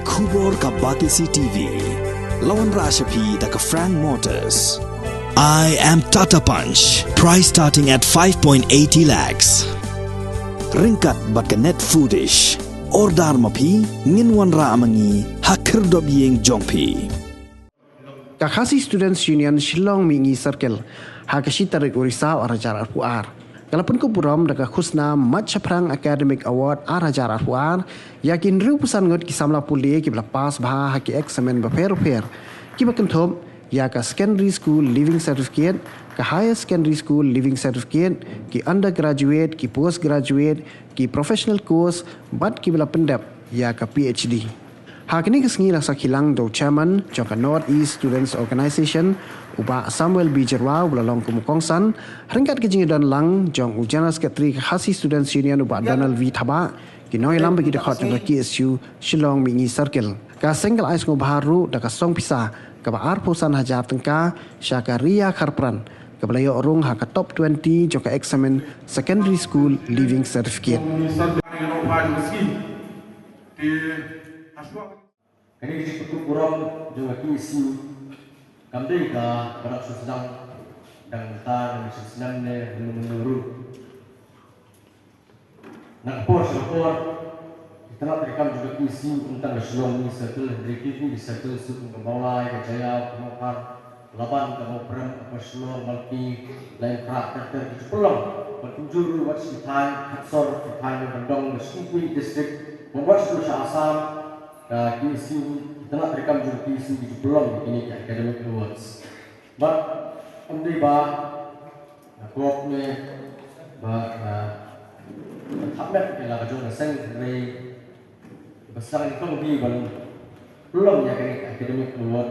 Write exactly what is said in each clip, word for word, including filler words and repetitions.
Khubor ka Batesi T V. La wanrah sha phi da ka Frank Motors. I am Tata Punch. Price starting at five point eighty lakhs. Ryngkat bad ka Net Foodish. Order ma phi, ngin wanrah ma ngi ha khyrdop ïing jong phi. Ka Khasi Students Union Shillong Mihngi Circle ha ka shi tarik u Risaw ar hajar arphew ar ka la pynkup burom da ka khusnam Mait Shaphrang Academic Award ar hajar arphew ar ïa ki hynriewphew san ngut ki samla pule kiba la pass bha ha ki eksamin bapher bapher, kiba kynthup ïa ka Secondary School Leaving Certificate, ka Higher Secondary School Leaving Certificate, ki Undergraduate, ki Postgraduate, ki Professional Course bad kiba la pyndep ïa ka P H D. Ha kane ka sngi la sakhi lang da u Chairman jong ka North East Students Organisation, u Bah Samuel B Jyrwa, uba la long kum u kongsan, ryngkat ka jingïadon lang jong u General Secretary ka Khasi Students Union, u Bah Donald V Thabah, ki nongïalam bad ki dkhot jong ka K S U Shillong Mihngi Circle. Ka seng ka la ai sngewbha ruh da ka song pisa kaba arphew san hajar tyngka sha ka Ria Kharpran, kaba la ïoh rung ha ka top twenty jong ka eksamin Secondary School Leaving Certificate. Kane ka jingpynkup burom jong ka K S U kam dei kaba dang shu sdang dang mynta, dang shu sdang ne mynno mynno ruh. Na ka por sha ka por, ki tnat treikam jong ka K S U, ym tang ka Shillong Mihngi Circle, hynrei ki ki circle suk kum ka Mawlai, ka Jaïaw, ka Mawphar, Laban, ka Mawprem, Upper Shillong, Malki, Laitumkhrah, ter ter ki ju pynlong bad kumjuh ruh wat sha ki thaiñ Hatsor, ki thaiñ Nongkyndong, ka Shakri District, bad wat sha sha Assam, ka K S U, ki tnat treikam jong ka K S U ki ju pynlong ïa kine ki academic awards. Bad ym dei ba nga pop ne ba nga thap met ïa la ka jong ka seng, hynrei ba sdang nyngkong hi ban pynlong ïa kane ka academic award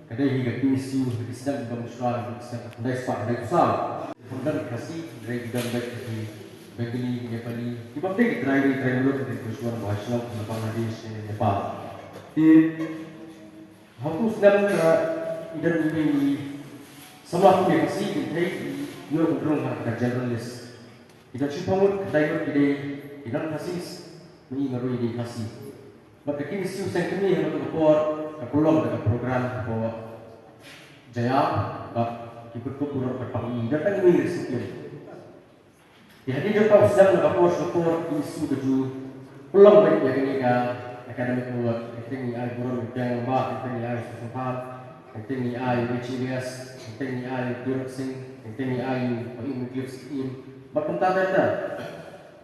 ka dei hi ka K S U ha ki snem ba mynshuwa, ha ki snem khyndai spah khyndai phew saw. Pynban Khasi, hynrei ki don beit ha ki Bengali, Nepali, ki bym dei ki trai ri trai muluk, hynrei ki shuwa ba ha Shillong, ha Bangladesh ne Nepal. Te ha u snem ka i don iwei i samla pule Khasi kynthei i ïoh ban rung ha ka general list. I don shiphew ngut, khyndai ngut ki dei ki non Khasi, ma i marwei i dei Khasi. Bad ka K S U Seng Kmie ha kata ka por ka pynlong da ka program hapoh Jaïaw, bad ki pynkup burom kyrpang ïa i, don tang iwei i recipient. Te hadien jong ka u snem, na ka por sha ka por, K S U ka ju pynlong beit ïa kane ka academic award. Teng teng ngi ai burom ïa u Biang Rangbah, teng teng ngi ai u Sir Sophan, teng teng ngi ai u H A S, teng teng ngi ai u Tirot Singh, teng teng ngi ai u Bah Wycliffe Syiem, bad kumta ter ter.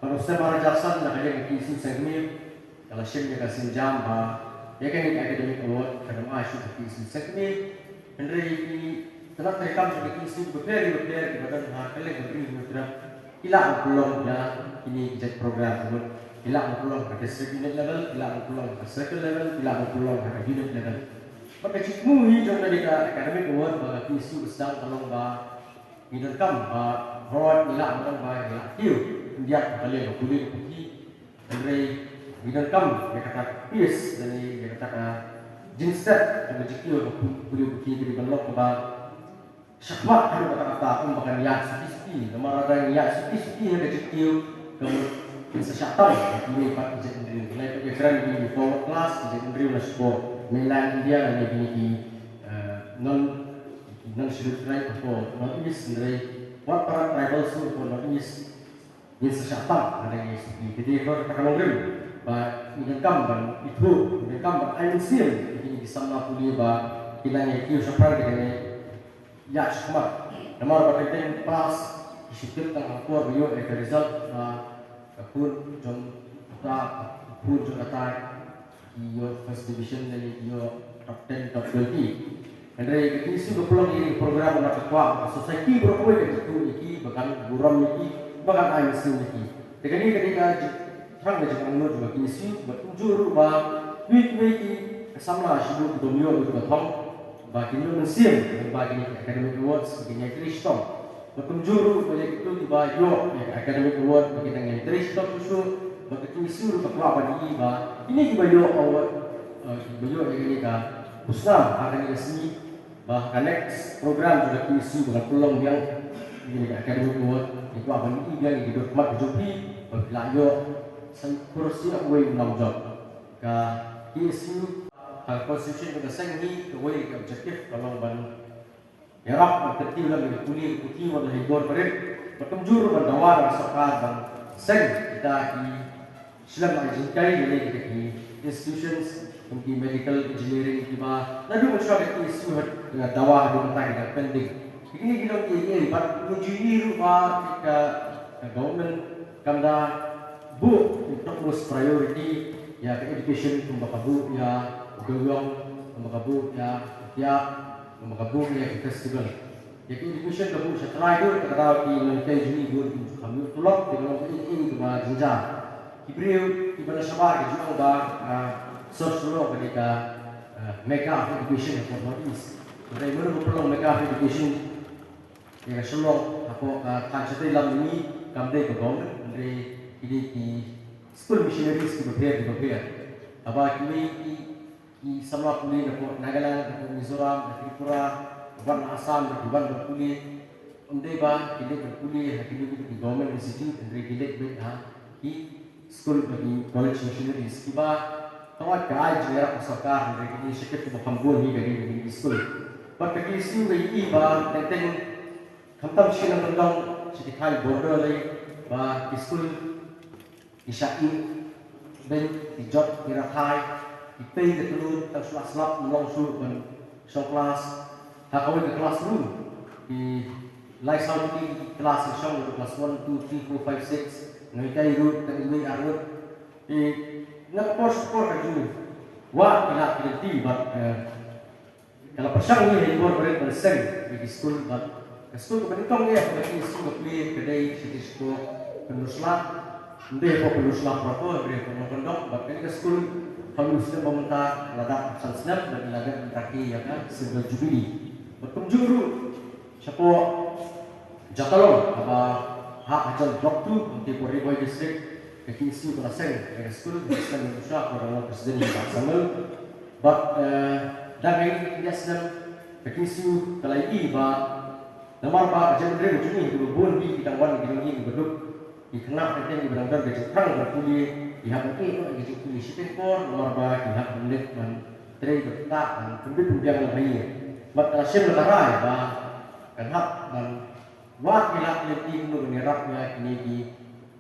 Bad u snem ar hajar san, na ka liang ka K S U Seng Kmie ka la shim ïa ka sienjam ba ïa kane ka academic award kan ym ai shuh ha ka K S U Seng Kmie, hynrei ki tnat treikam jong ka K S U kiba pher kiba pher kiba don ha kylleng ka Ri Hynñiewtrep ki lah ban pynlong ïa kine ki jait program, kumno, ki lah ban pynlong ha ka district unit level, ki lah ban pynlong ha ka circle level, ki lah ban pynlong ha ka unit level. Bad ka jingthmu hi jong kane ka academic award ba ka K S U ka sdang ka long ba ngi donkam ba hooid ngi lah ban ong ba ngi lah kiew khyndiat ha ka liang ka pule ka puthi, hynrei ngi donkam ïa kata ka pace lane ïa kata ka jingstep jong ka jingkiew ka pu-, pule ka puthi ka dei ban long kaba shakhmat haduh katta katta, ym ba kan ïaid suki suki. Namar lada ngi ïaid suki suki ha ka jingkiew, ka mut ngin sa shah tang ïa kine pat ki jaitbynriew. Ngi la ïoh ïakren ïa kine ki forward class, ki jaitbynriew na shapoh mainland India lane kine ki, eh, non, non Scheduled Tribe hapoh North East, hynrei wat para tribal suit hapoh North East ngin sa shah tang lada ngi ïaid suki. Te dei kata ka nongrim ba ngi donkam ban ithuh, ngi donkam ban ai mynsiem ïa kine ki samla pule ba ki nang ïa kiew shaphrang, ki nang ïa ïaid shakhmat. Namar ba teng teng pass ki shu tip tang ha ka por ba ïoh ïa ka result ba ka khun jong kata, ka khun jong kata ki ïoh first division lane ki ïoh top ten, top twenty. Hynrei ka K S U ka pynlong ïa kane ka program namar ka kwah ba ka society baroh kawei kan ithuh ïa ki, ba kan burom ïa ki, ba kan ai mynsiem ïa ki. Te kane ka dei ka jingthrang, ka jingangnud jong ka K S U, bad kumjuh ruh ba kiwei kiwei ki samla shu ki bym ïoh ïa ka thong ba kin ïoh mynsiem lyngba kine ki academic awards, kin ïatrei shitom. Bad kumjuh ruh ba ïa kito kiba ïoh ïa ka academic award ba kin nang ïatrei shitom shuh shuh. Bad ka K S U ruh ka kwah ban ïohi ba kine kiba ïoh award, eh, kiba ïoh ïa kane ka khusnam ha kane ka sngi, ba ha ka next program jong ka K S U ba kan pynlong biang ïa kane ka academic award, ngi kwah ban ïohi biang ïa ki dur khmat ka jong phi ba phi la ïoh san kur shi uwei u nam jop. Ka Ki issue ha constitution ka seng hi, kawei ka objective ka long ban ïarap ban kyntiew lem ïa ki pule ki puthi wat la hi bor barit. Bad kumjuh ruh ban dawa da ka sorkar ban seng kita ki shlem ai jinghikai ïa kita ki institutions kum ki medical, engineering kiba naduh mynshwa ki issue ha dawa haduh mynta ki dang pending. Kine ki long kiei kiei bad kumjuh ïa ruh ba ka, ka government kam da buh topmost priority ïa ka education kumba ka buh ïa u dewïong, kumba ka buh ïa u thiah, kumba ka buh ïa ka festival. Ïa ka education ka buh sha trai dur, ka daw ki nonghikai jong ngi bun ki kham ïoh tulop, ki long kiei kiei kiba jynjar. Ki briew kiba na shabar ki ju ong ba, ah, Sor Shillong ka dei ka, ah, mecca of education for North East. Hynrei mano ba pynlong mecca of education ïa ka Shillong hapoh ka thaiñ shatei lam jong ngi? Kam dei ka government, hynrei ki dei ki school missionaries kiba pher kiba pher. Haba kiwei ki, ki samla pule napoh Nagaland, napoh Mizoram, na Tripura, wan na Assam, na ki wan ban pule. Ym dei ba ki leit ban pule ha kine ki government institute, hynrei ki leit beit ha ki skul bad ki college missionaries kiba tang wat ka ai jingïarap ka sorkar, hynrei kine shakit kiba kham bun hi ka dei kine ki skul. Bad ka K S U ka ïohi ba teng teng khamtam shi nongkyndong sha ki thaiñ border lei ba ki skul ki shah ïeh beiñ, ki jot ki rakhai, ki tei ka tnum tang shu la slap, ym long shuh ban shong klas. Ha kawei ka classroom ki lai saw tylli ki klas ki shong, class one, two, three, four, five, six, nonghikai ruh tang iwei ar ngut. Te na ka por sha ka por ka ju wad ki lad ki lynti bad, eh, ka la pyrshang hi ha i bor barit ban seng ïa ki skul bad ka skul kaba nyngkong ïa kaba ki skul ka plie ka dei sha ki skul Pynursla. Ym dei hapoh Pynursla proper, hynrei hapoh Nongkyndong bad kane ka skul ha u snem ba mynta la dap san snem bad la dep ban rakhe ïa ka Silver Jubilee. Bad kumjuh ruh shapoh Jatalong kaba hap hajan Block two, kumta hapoh Ri Bhoi District, ka K S U ka la seng ïa ka skul, ka seng ïa ka skul, ka la long president ïa ka seng. Bad, eh, dang ha ïa ka snem ka K S U ka la ïohi ba namar ba ka jaitbynriew ka jong ngi kiba bun hi ki dang wan ki dang ïeng kiba duk, ki khynnah ki teng kiba dang don ka jingthrang ban pule ki hap ban ïeh noh ïa ka jingpule shiteng por namar ba ki hap ban leit ban trei ban ktah ban pynbit pynbiang lem ha ïing. Bad ka la shim la ka rai ba kan hap ban wad ki lad ki lynti kumno ban ïarap ïa kine ki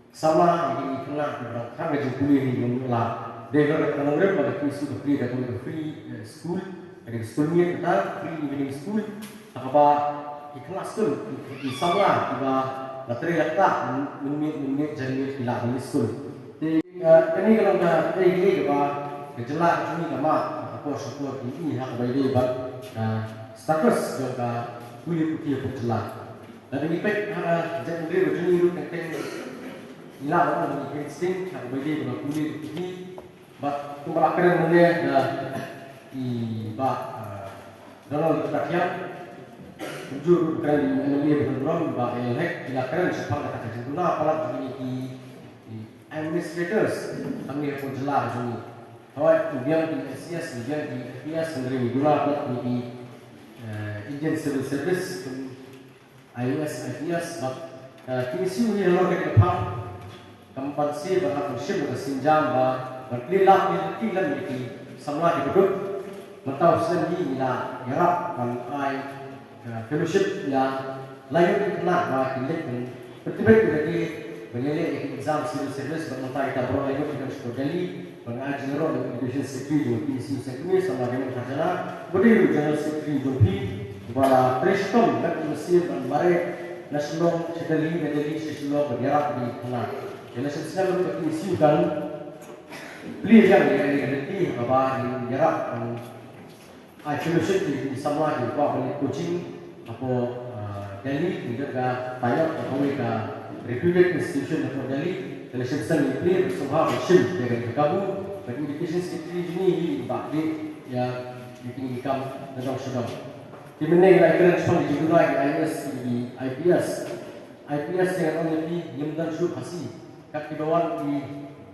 samla, ïa kine ki khynnah kiba dang thrang ka jingpule ha ïing, ym lah. Dei ka nongrim ba ka K S U ka plie da kawei ka free, eh, school, ka dei ka skul miet kata, free evening school, ha kaba ki khynnah skul, ki, ki samla kiba la trei la ktah mynmiet mynmiet janmiet ki lah ban leit skul. Te, eh, kane ka long kaei kaei kaba ka jylla ka jong ngi ka mad ha ka por sha ka por, ki ïohi ha kaba ïadei bad, eh, status jong ka pule puthi hapoh jylla. Lada ngi peit ha ka jaitbynriew ka jong ngi ruh teng teng ngi lah ban ong ngi instinct ha kaba ïadei bad ka pule ka puthi. Bad kumba la kren mynne da i Bah, eh, Donald Kharthiang, kumjuh ruh kren i M L A ba don burom Bah L Hek, ki la kren shaphang kata ka jingduna palat jong ngi ki, ki administrators hangne hapoh jylla jong ngi. Hooid, ngi biang ki S C S, ngi biang ki I P S, hynrei ngi duna palat ngi ki, eh, Indian Civil Service, kum I A S, I P S, bad, eh, K S U hi halor kane ka phang kam banse ban hap ban shim ka sienjam ba ban plie lad plie lynti lem ïa ki samla kiba duk. Mynta u snem hi ngi la ïarap ban ai, eh, fellowship ïa lai ngut ki khynnah ba ki leit ban pyntbit ïa lade ban ïaleh ïa ki exam civil service, bad mynta kita baroh lai ngut ki dang shu Delhi. Bad nga ai jingïaroh ïa u Education Secretary jong u P S U Saint Thomas, Samla Raymond Kharjana, bad u General Secretary jong phi, ba la trei shitom bad u mynsiem ban mareh na Shillong sha Delhi, na Delhi sha Shillong, ban ïarap ïa ki khynnah. Ïa la shisnem ruh ka P S U kan plie biang ïa ka lynti ha kaba ngin ïarap ban ai fellowship ïa ki samla kiba kwah ban leit coaching hapoh, ah, Delhi, ngi don ka tie up bad kawei ka reputed institution hapoh Delhi. Te la shisnem ngi plie ban sngewbha ban shim ïa kane ka kabu. Bad Education Secretary jong ngi hi i Bah Dieh, ïa, ïa kine ki kam na dong sha dong. Te mynne ngi la kren shaphang ka jingduna ki I A S, ki I P S. I P S, ngan ong ïa phi, ngim don shuh Khasi. Kat kiba wan ki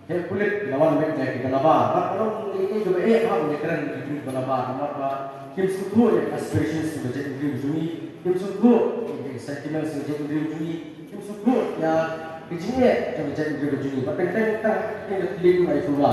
heh pulit, ki la wan beit da kiba nabar. Bad ka long kaei kaei kaba eh ha ban ïakren bad ki briew kiba nabar. Namar ba kim sngewthuh ïa ki aspirations jong ka jaitbynriew jong ngi, kim sngewthuh ïa ki sentiments jong ka jaitbynriew jong ngi, kim sngewthuh ïa ka jingeh jong ka jaitbynriew jong ngi. Bad teng teng tang ka thylliej un ai pyrwa.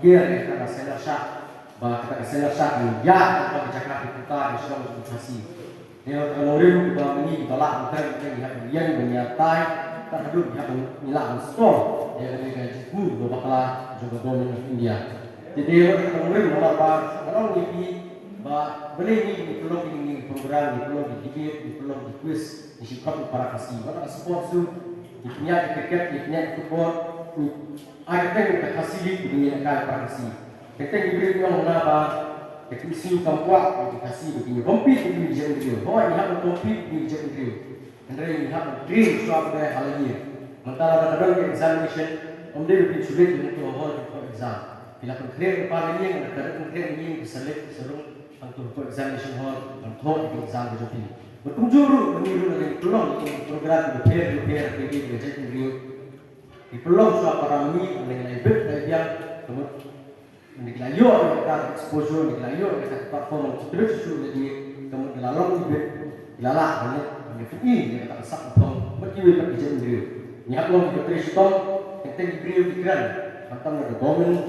ker ïa kata ka sainar shah, ba kata ka sainar shah kan ïaid ha ka jaka ki puta ki shnong ki Khasi. Te ha kata ka nongrim kaba ma ngi kiba lah ban trei, ngi hap ban ïeng ban ïatai, tad haduh ngi hap ban, ngi lah ban sdang ïa kane ka jingthmu kaba bakla jong ka Government of India. Te dei ha kata ka nongrim namar ba nga ong ïa phi ba balei ngi, ngi pynlong ïa kine ki program, ngi pynlong ki debate, ngi pynlong ki quiz, ngi shu khot ïa ki para Khasi. Wat la ka sport shuh, ngi pynïaid ïa ka cricket, ngi pynïaid ïa ka football, ngi ai kyrteng ïa ka Khasi League, ngi ïaid ïa ka para Khasi. Teng teng ki briew ki ong hana ba ka K S U kam kwah ïa ki Khasi ba kin ïa compete bad ki jaitbynriew. Hooid, ngi hap ban compete bad ki jaitbynriew. Hynrei ngi hap ban train shuwa pat de ha la ïing. Mynta lada ka don ka examination, ym dei ba phin shu leit hangto ha hall phin thoh exam. Phi la pynkhreh lypa na ïing, lada ka don pynkhreh na ïing, phi sa leit phi sa rung hangto ha examination hall ban thoh ïa ka exam ka jong phi. Bad kumjuh ruh ma ngi ruh ngi pynlong ïa ki program kiba pher kiba pher ha kine ki jaitbynriew. Ngi pynlong shuwa para ma ngi, ngi la ïa bit la ïa biang, ka mut ngi la ïoh ïa kata ka exposure, ngi la ïoh ïa kata ka platform, ngi la ïoh ïa kata ka platform, ngi la long ïa bit, ngi la lah ban leit ban ïa pyni ïa kata ka sak ka thong bad kiwei pat ki jaitbynriew. Ngi hap long kiba trei shitom, teng teng ki briew ki kren, khamtam na ka government,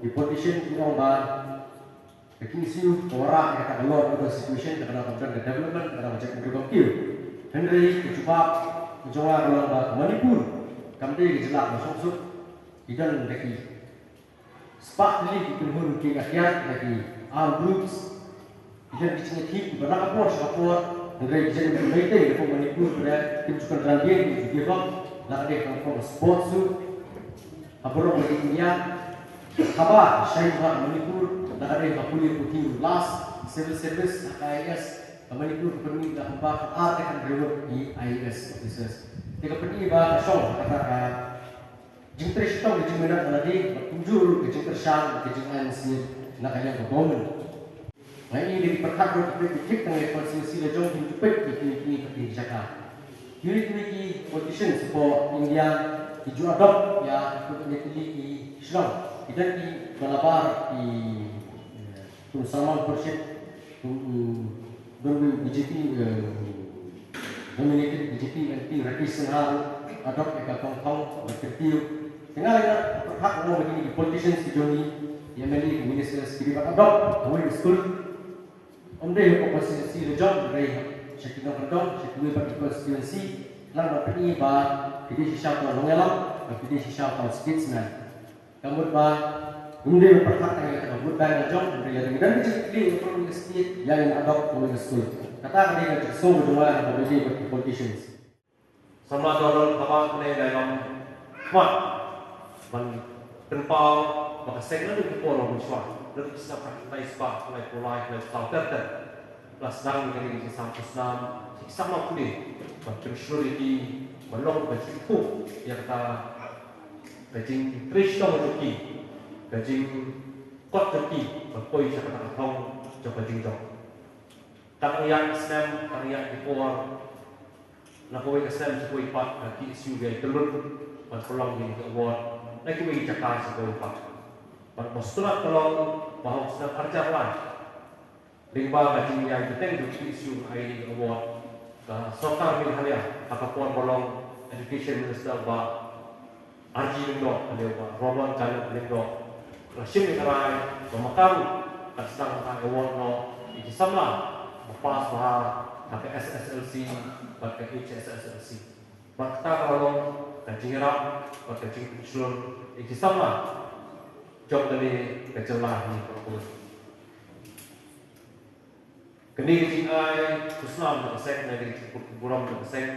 ki politician ki ong ba ka K S U ka wanrah ïa kata ka law and order situation, ka dei ban don ka development, ka dei ban jaitbynriew kam kiew. Hynrei ka jubab ka jong nga ka long ba ka Manipur kam dei ka jylla kaba shongsuk, ki don da ki spah tylli ki kynhun kieng kiad, da ki armed groups, ki don ki jingïakhih kiba na ka por sha ka por, hynrei ki jingïakhih Meitei hapoh Manipur ba kim ju kynran biang, kim ju give up, la ka dei ka por sport shuh ha baroh ka ri India. Haba shai ha Manipur, la ka dei ha pule puthi ruh last, civil service, ha ka I A S, ka Manipur ka pynmih da kumba ka ar te kan reward ki I A S officers. Te ka pyni ba ka shong kata ka jingtrei shitom, ka jingminot ha lade, bad kumjuh ruh ka jingkyrshan, ka jingai mynsiem na ka liang ka government. Nga ïohi da ki pyrkhat ruh ki peit ki thik tang ïa ka constituency la jong, kim ju peit ïa kine kine ki jaka. Ki ri kine ki politicians hapoh India ki ju adopt ïa kine ki shnong. Ki don ki balabar ki, eh, Kum Salman Khurshid, kum, mm, don B J P, eh, dominated B J P M P Rakesh Sinha ruh adopt ïa ka Kong Thong, ba kyrtiew. Te nga la ïa pyrkhat, nga ong ba kine ki politicians ki jong ngi, ki M L A, ki ministers, ki dei ban adopt kawei ka skul. Ym dei hapoh constituency la jong, hynrei sha ki nongkyndong, sha kiwei pat ki constituency, khnang ban pyni ba ki dei shisha ki nongïalam, ba ki dei shisha ki statesman. Ka mut ba ym dei ban pyrkhat tang ïa kata ka vote bank la jong, hynrei lada ngi don ka jingkitkhlieh na ka state, ïa ngin adopt kawei ka skul. Kata ka dei ka jingsngew ka jong nga haba ïadei bad ki politicians. Samla Donald, haba kane ka long khmat ban pynpaw ba ka seng naduh ki por ba mynshuwa, naduh ki snem khatlai spah, khatlai phew lai, khatlai saw ter ter, la sdang ïa kane ka jingsam khusnam, ki samla pule, ban pynshlur ïa ki ban long ka jingkyrkhu ïa kata ka jingtrei shitom jong ki, ka jingkot jong ki ban poi sha kata ka thong jong ka jingjop. Katba ïa ki snem, katba ïa ki por, na kawei ka snem sha kawei pat ka K S U ka ïai tyllup ban pynlong ïa ki award na kiwei ki jaka sha kawei pat. Bad ba sdang ka long ba ha u snem arhajar lai, lyngba ka jingïaid bteng jong ka K S U, ka ai award ka Sorkar Meghalaya ha ka por ba long Education Minister Bah R G Lyngdoh, ka dei Bah Robert Khaled Lyngdoh, la shim ïa ka rai ba ma ka ruh ka sdang ban ai award noh ïa ki samla pass bha ha ka S S L C bad ka H S S L C. Bad kata ka la long ka jingïarap bad ka jingpynshlur ïa ki samla jong kane ka jylla hi baroh kawei. Kane ka jingai khusnam jong ka seng, kane ka jingkut burom jong ka seng,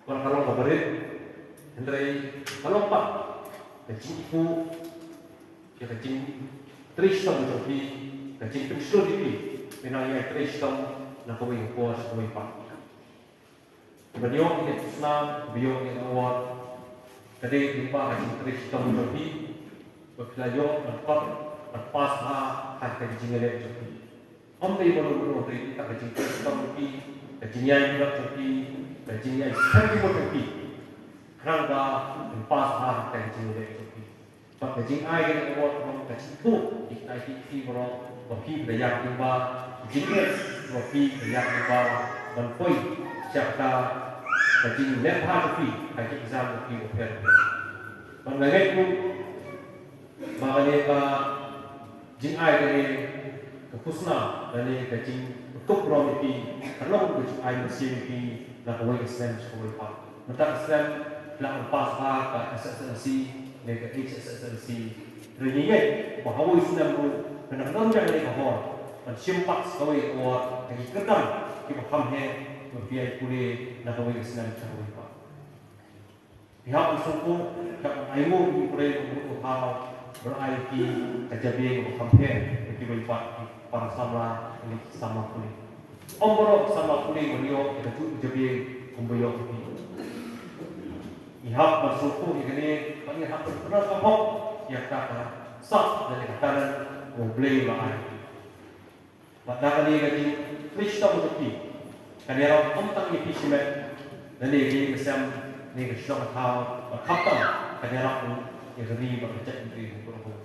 ka la long kaba rit, hynrei ka long pat ka jingkut ïa ka jingtrei shitom jong phi, ka jingpynshlur ïa phi, phi nang ïai trei shitom na kawei ka por sha kawei pat. Ba ïoh ïa ka khusnam, ba ïoh ïa ka award, ka dei lyngba ka jingtrei shitom jong phi, ba phi la ïoh ban kot, ban pass bha ha ka jingïaleh jong phi. Ym dei ba long ba long dei ïa ka jingtrei shitom jong phi, ka jingïai bad jong phi, ka jingïai sngewthuh jong phi. Khnang ba phin pass bha ha ka jingïaleh jong phi. Bad ka jingai kane ka award ka long ka jingkut ïa kita ki, ki baroh ba phi da ïaid lyngba, ki jingeh ba phi da ïaid lyngba ban poi sha kata ka jingleh bha jong phi ha ki exam jong phi bapher bapher. Bad nga ngeit ruh ba kane ka jingai kane ka khusnam lane ka jingkut burom ïa phi ka long ka jingai mynsiem ïa phi na kawei ka snem sha kawei pat. Mynta ka snem phi la pass bha ka S S L C ne ka H S S L C. Hynrei ngi ngeit ba ha kawei snem ruh phin nang don biang kane ka hok ban shim pat sa kawei ka award ha ki kyrdan kiba kham heh ba phi ïai pule na kawei ka snem sha kawei pat. Phi hap ban sngewthuh, phi hap ban ainguh ïa u Blei, u Blei u thaw ban ai ïa phi ka jabieng kaba kham heh ïa kiwei pat ki para samla ne ki samla pule. Ym baroh ki samla pule ban ïoh ïa kajuh ka jabieng kumba ïoh phi. Ngi hap ban sngewthuh ïa kane bad ngi hap ban pynrem ka hok ïa kata ka sap ne ka talent ba u Blei u la ai. Bad da kane ka jingtrei shitom jong phi kan ïarap ym tang ïa phi shimet, lane ïa ka ïing ka sem, ne ka shnong ka thaw, bad khamtam kan ïarap ruh ïa ka ri bad ka jaitbynriew baroh kawei.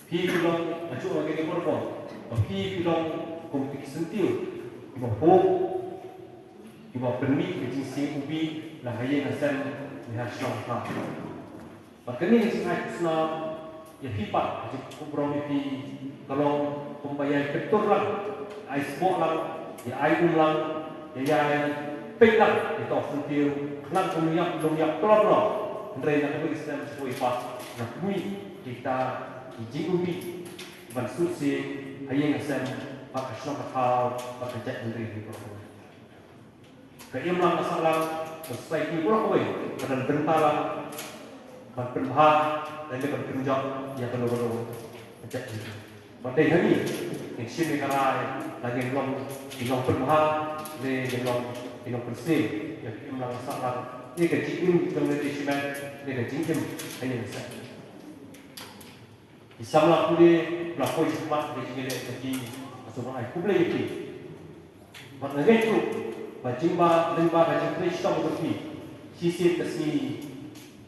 Phi phi long, nga shu ong ïa kane baroh kawei, ba phi phi long kum ki syntiew kiba hok, kiba pynmih ka jingsngew ubi la ha ïing ha sem ne ha shnong ha thaw. Bad kane ka jingai khusnam ïa phi pat, ka jingkut burom ïa phi, ka long kumba ïai kyntur lang, ïai sboh lang, ïai um lang, ïai, ïai peit lang ïa uto u syntiew, khnang kum ïap lum ïap kloi kloi. Hynrei na kawei ka snem sha kawei pat nga pynmih ïa kita ki jingumpi ban sngewsih ha ïing ha sem bad ka shnong ka thaw bad ka jaitbynriew hi baroh. Ka imlang ka sahlang, ka society baroh kawei ka dang bynta lang ban pynbha lane ban pynjot ïa kano kano ka jaitbynriew. Bad dei ha ngi ngin shim ïa ka rai lada ngin long ki nongpynbha ne ngin long ki nongpynsngew ïa ka imlang ka sahlang, ïa ka jingim jong lade shimet ne ka jingim ha ïing ha sem. Ki samla pule ba la poi shakhmat ha ka jingïaleh jong ki, nga sngewbha ai khublei ïa ki. Bad nga ngeit ruh ba jingba, lyngba ka jingtrei shitom jong ki, shisien ka sngi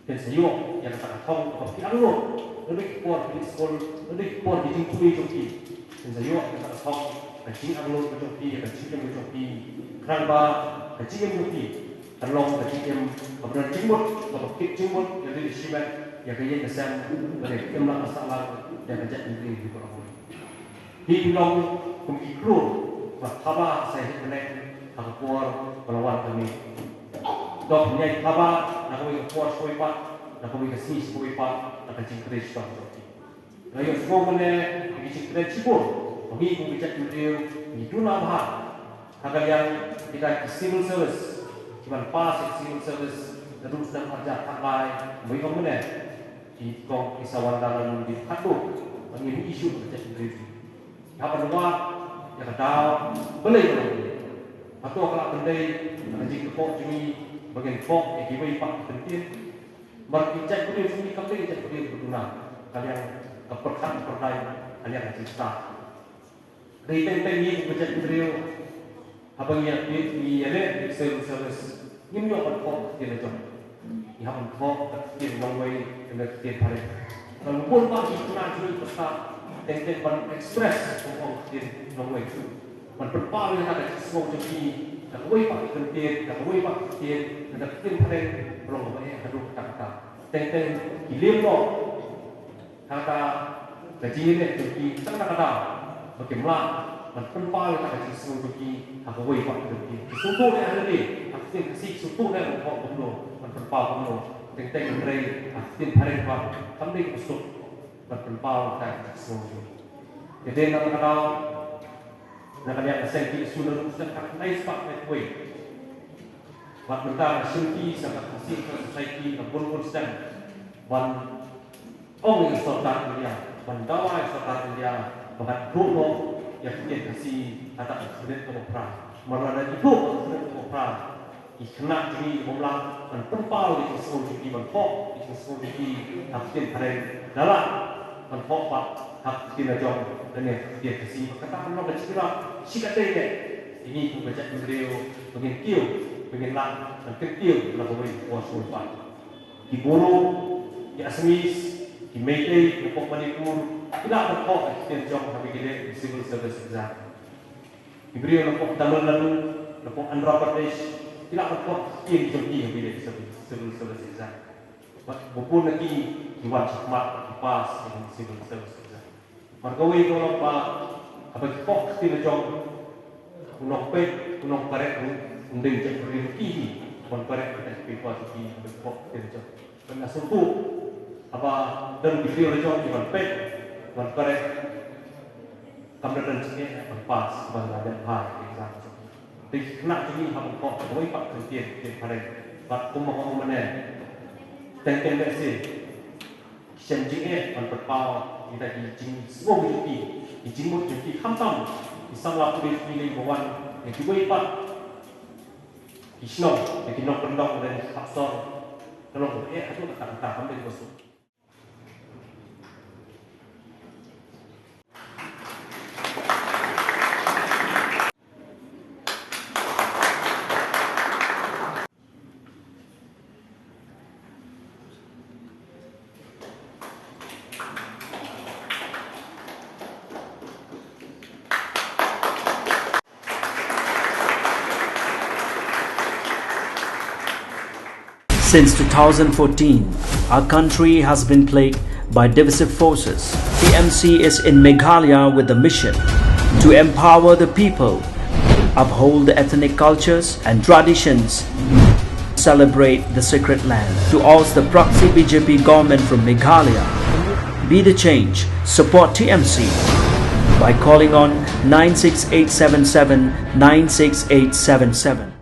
kin sa ïoh ïa kata ka thong kaba phi angnud. Naduh ki por phi leit skul, naduh ki por ki jingpule jong ki, kin sa ïoh ïa kata ka thong, ka jingangnud ka jong phi, ka jingim ka jong phi. Khnang ba ka jingim jong phi kan long ka jingim kaba don jingmut, kaba kit jingmut ïa lade shimet, ïa ka ïing ka sem, bad ïa ka imlang ka sahlang ïa ka jaitbynriew hi baroh. Phi phi long kum ki klur ba thaba sa ïa kane ha ka por ba la wan ka miet. Dok ïa thaba na kawei ka por sha kawei pat, na kawei ka sngi sha kawei pat, na ka jingtrei shitom jong phi. Nga ïohsngew mynne ïa ki jingkren shibun ba ngi kum ki jaitbynriew ngi duna bha ha ka liang kita ki civil service, kiban pass ïa ki civil service naduh snem arhajar khatlai. Ba ong mynne ki kong ki sa wan da la lut dei khatduh ba ngin issue ka jaitbynriew. Haba ngi wad ïa ka daw, balei balei hato ka la pyndei ka jingkyrpad jong ngi ba ngin pok ïa kiwei pat ki kyntien? Bad ki jaitbynriew jong ngi kam dei ki jaitbynriew kiba duna ka liang ka pyrkhat pyrthei, ka liang ka jingstad. Dei teng teng ngi kum ki jaitbynriew haba ngi ïa, ngi ïaleh ïa ki civil service, ngim ïoh ban thoh ka ktien la jong. Ngi hap ban thoh ka ktien longwei, ka ktien phareng. Ngan bun bah ki khynnah jong ngi ki stad teng teng ban express, ban ong ka ktien longwei, ban pynpaw ïa ka jingsngew jong ki da kawei pat ka kyntien, da kawei pat ka ktien, da ka ktien phareng, ba long kaba eh haduh katta katta. Teng teng ki lem noh ha kata ka jingïaleh jong ki tang da ka daw ba kim lah Ban pynpaw ïa ka jingsngew jong ki ha kawei pat ka jong ki. Ki sngewthuh ne ha lade ha ka ktien Khasi, ki sngewthuh ne ban pynpaw kumno, ban pynpaw kumno. Teng teng hynrei ha ka ktien phareng pat kam dei kaba suk ban pynpaw ïa ka jingsngew jong ki. Te dei na ka daw na ka liang ka seng ki issue na ruh sdang ka khyndai spah kawei. Wat mynta ka shim ki sa ka Khasi Society ka bun bun sdang ban ong ïa ka sorkar India, ban dawa ïa ka sorkar India ba kan duh noh ïa ka ktien Khasi ha ka Cabinet kaba phra. Namar lada ki duh ha ka Cabinet kaba phra, ki khynnah jong ngi ki bym lah ban pynpaw ïa ka jingsngew jong ki, ban thoh ïa ka jingsngew jong ki ha ka ktien phareng, da lah ban thoh pat ha ka ktien la jong lane ha ka ktien Khasi. Ba kata kan long ka jingïarap shi katdei ïa ngi kum ka jaitbynriew ba ngin kiew, ba ngin lah ban kyntiew na kawei ka por shuh pat. Ki Boro, ki Assamese, ki Meitei napoh Manipur ki lah ban thoh ïa ka ktien jong ha ba ïadei bad ka civil service exam. Ki briew napoh Tamil Nadu, napoh Andhra Pradesh ki lah ban thoh ïa ka ktien jong ki ha ba ïadei bad ka civil, civil service exam. Bad ba bun na ki ki wan shakhmat, ki pass ïa ka civil service exam. Bad kawei ka long ba haba ki thoh ka ktien la jong, u nongpeit, u nongpyrkhat ruh um dei u jaitbynriew, ki hi ban pyrkhat ïa ka paper jong ki haba ki thoh ka ktien la jong. Bad nga sngewthuh haba don ki briew la jong ki ban peit, ban pyrkhat, kam da don jingeh ban pass, ban lah ban phai exam jong ki. Te ki khynnah jong ngi hap ban thoh kawei pat ka ktien, ktien phareng. Bad kumba nga ong mynne, teng teng lehse ki shem jingeh ban pynpaw ïa kita ki jingsngew jong ki, ki jingmut jong ki, khamtam ki samla pule jong ngi lei ba wan na kiwei pat ki shnong, na ki nongkyndong lane ki khap sor. Ka long kaba eh haduh katta katta, kam dei kaba suk. Since two thousand fourteen, our country has been plagued by divisive forces. T M C is in Meghalaya with the mission to empower the people, uphold the ethnic cultures and traditions, celebrate the sacred land. To oust the proxy B J P government from Meghalaya, be the change, support T M C by calling on nine six eight seven seven nine six eight seven seven.